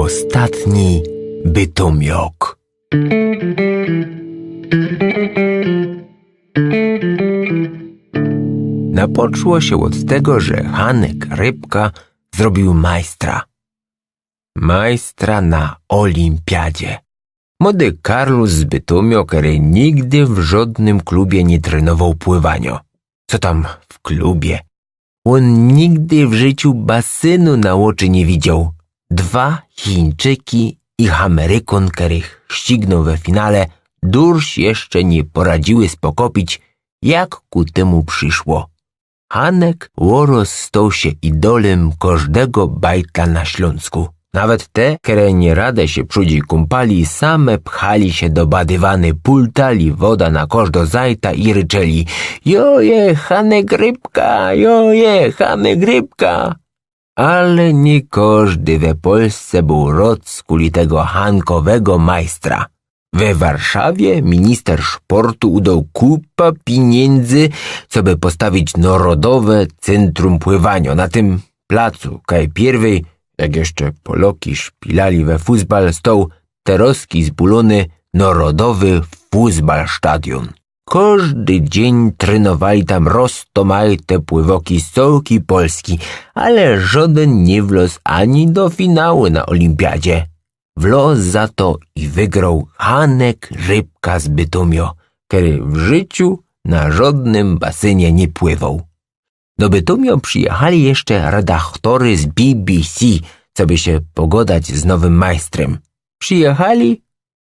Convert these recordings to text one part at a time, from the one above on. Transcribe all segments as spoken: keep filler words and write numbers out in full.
Ôstatni bytomiok. Napoczło sie ôd tego, że Hanek Rybka zrobiōł majstra. Majstra na olimpiadzie. Mody Karlus z Bytomio, kery nigdy w żodnym klubie niy trenowoł pływanio. Co tam w klubie? Ôn nigdy w życiu basynu na ôczy niy widzioł. Dwa Chińczyki i Amerykōn, kerych ścignoł we finale, durś jeszcze niy poradziły spokopić, jak ku tymu prziszło. Hanek ôroz stoł sie idolym kożdego bajtla na Ślōnsku. Nawet te, kere niyradã sie przōdzij kōmpali, same pchali sie do badywany, pultali woda na kożdo zajta i ryczeli: „Jo je, Hanek Rybka, jo je, Hanek Rybka”. Ale niy kożdy we Polsce bōł rod skuli tego hankowego majstra. We Warszawie minister szportu udoł kupa piniyndzy, coby postawić Narodowe Centrum Pływanio. Na tym placu, kaj piyrwyj, jak jeszcze Poloki szpilali we fusbal, stoł terozki zbulōny Narodowy Fusbal Stadion. Kożdy dziyń trenowali tam roztomajte pływoki z cołkij Polski, ale żodyn niy wloz ani do finały na olimpiadzie. Wloz za to i wygroł Hanek Rybka z Bytomio, kery w życiu na żodnym basynie niy pływoł. Do Bytomio przijechali jeszcze redaktory z B B C, coby sie pogodać z nowym majstrym. Przijechali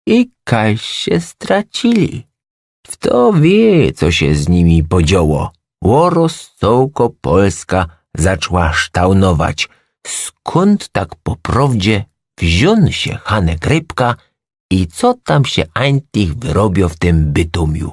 i kaś sie stracili. Fto wiy, co sie z nimi podzioło. Ôroz cołko Polska zaczła ształnować, skōnd tak po prowdzie wziōn sie Hanek Rybka i co tam sie ańtlich wyrobio w tym Bytomiu.